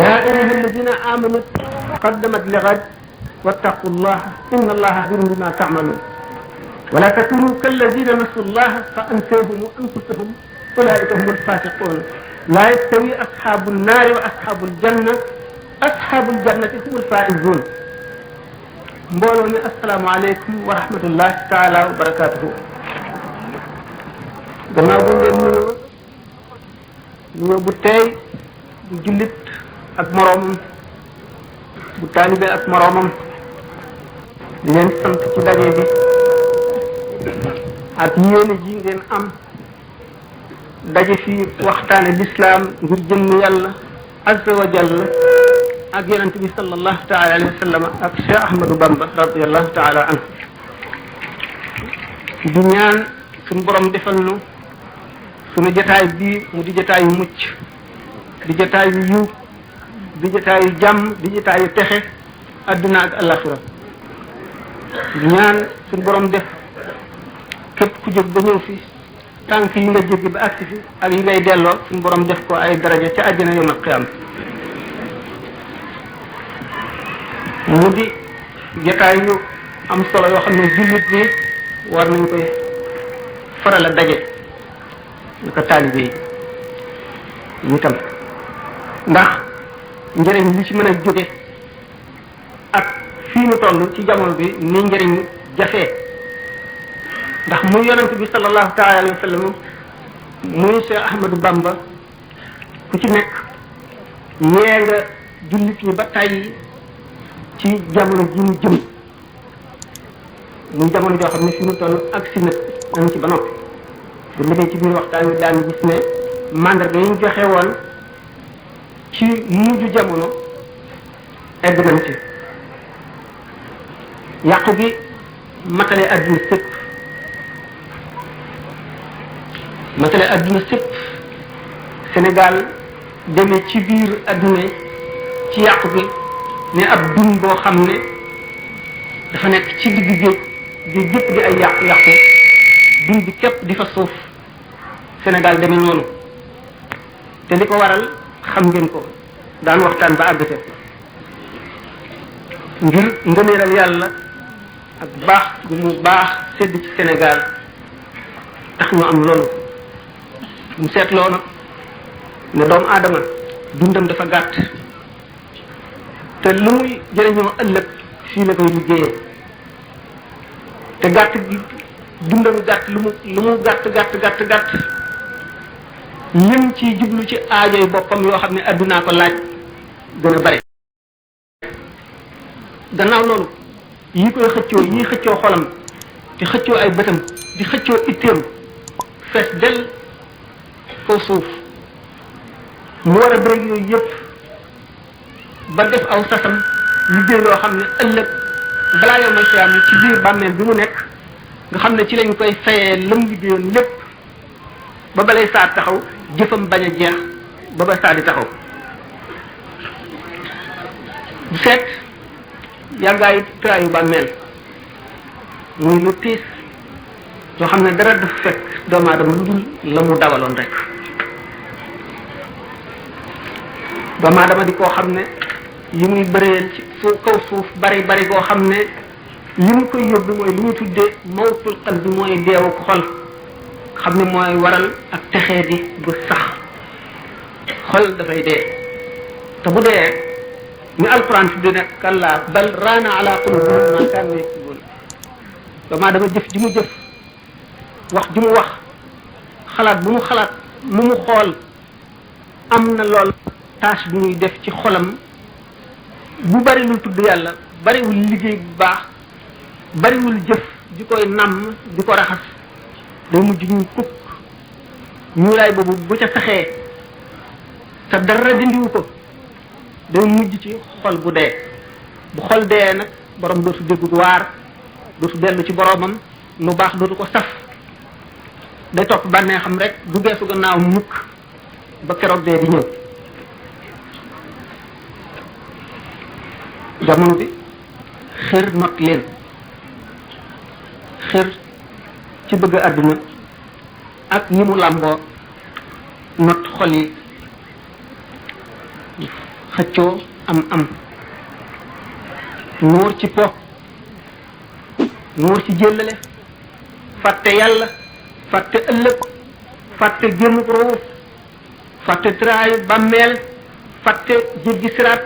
يا أيها الذين آمنوا قدمت لغد واتقوا الله إن الله خبير بما تعملون ولا تكونوا كالذين نسوا الله فأنساهم أنفسهم أولئك هم الفاسقون لا يستوي أصحاب النار وأصحاب الجنة أصحاب الجنة هم الفائزون mbooloo mi asalaamaaleykum wa rahmatullahi taala wa barakaatuhu gannaaw bu ngeen nuyoo bu teey bu jullit ak moroomam bu taalibe ak moroomam di leen sant ci daje bi ak yéene ji ngeen am daje fi waxtaane lislaam ngir jëmm yàlla azza wa jalla ak yonent bi sallallahu taala alayhi wa sallam ak Cheikh Ahmadou Bamba radiallahu taala anhu di ñaan suñu borom defal nu suñu jotaay bii mu di jotaayu mucc di jotaayu yiw di jotaayu jàmm di jotaayu texe adduna ak alaxira di ñaan suñu borom def képp ku jóg ba ñëw fi tànk yi nga jóge ba agsi fi ak yi ngay delloo suñu borom def ko ay daraja ca àjjana yawmal qiyaama mu di jotaay yu am solo yoo xam ne jullit bi war nañ koy faral a daje naka taalibe yi itam ndax njëriñ li ci mën a jóge ak fii mu toll ci jamono bi ni njëriñ jafee ndax muy yonent bi sallallahu taala alayhi wa sallam muy Cheikh Ahmadou Bamba ku ci nekk ñee nga jullit ñi ba tàyyi ci jamono ji ñu jëm muy jamono joo xam ne fi mu toll ak si nag nañ ci ba noppi bu liggéey ci biir waxtaan wi daan gis ne mandarga yi ñu joxe woon ci mujj jamono egg nañ ci yàqu gi matale adduna sëpp Sénégal demee ci biir adduna ci yàqu gi ne ab dun boo xam ne dafa nekk ci digg géej géej gépp di ay yàqu-yàqu dun bi képp di fa suuf Sénégal demee noonu te li ko waral xam ngeen ko daan waxtaan ba àggate ngir ngëneelal yàlla ak baax gu mu baax sedd ci Sénégal tax ñu am loolu mu seetloo nag ne doomu aadama dundam dafa gàtt te lu muy jëriñoo ëllëg fii la koy liggéeyee te gàtt gi dundam gàtt lu mu gàtt lim ci jublu ci aajoy boppam yoo xam ne addunaa ko laaj gën a bari gannaaw loolu yi koy xëccoo yii xëccoo xolam di xëccoo ay bëtam di xëccoo itteem fees del kaw suuf mu war a bëri yooyu yëpp ba def aw sasam liggéey loo xam ne ëllëg balaa yomal xiyaam yi ci biir bàmmeel bi mu nekk nga xam ne ci lañ koy fayee lam liggéeyoon lépp ba balay saa taxaw jëfam bañ a jeex ba ba saa di taxaw bu seet yàggaayu tëraayu bàmmeel muy lu tiis yoo xam ne dara du fekk doomu aadama lu dul la mu dawaloon rek doomu aadama di koo xam ne yi muy bëreel ci kaw suuf bari goo xam ne li mu koy yóbbu mooy li ñu tuddee mawtul qalbi mooy deewu ko xol xam ne mooy waral ak texee di bu sax xol dafay dee te bu dee ni alquran tudde ne kallaa bal raana ala qulubihim ma kaanu yaksibun doomu aadama jëf ji mu jëf wax ji mu wax xalaat bu mu xalaat lu mu xool am na lool tâche bu muy def ci xolam bu bariwul tudd yàlla bariwul liggéey bu baax bariwul jëf di koy namm di ko raxas day mujj ñu kukk ñuulaay boobu bu ca saxee te dara dindiwu ko day mujj ci xol bu dee bu xol dee nag borom dootu déggu waar dootu dellu ci boromam lu baax dootu ko saf day topp bànnee xam rek du geesu gannaaw mukk ba keroog dee di ñëw jamono bi xër not leen xër ci bëgg àdduna ak ñi mu làmboo not xol yi xëccoo am nuur ci po nuur ci jëllale fàtte yàlla fàtte ëllëg fàtte génn roo fàtte traayu bàmmeel fàtte jéggi siraat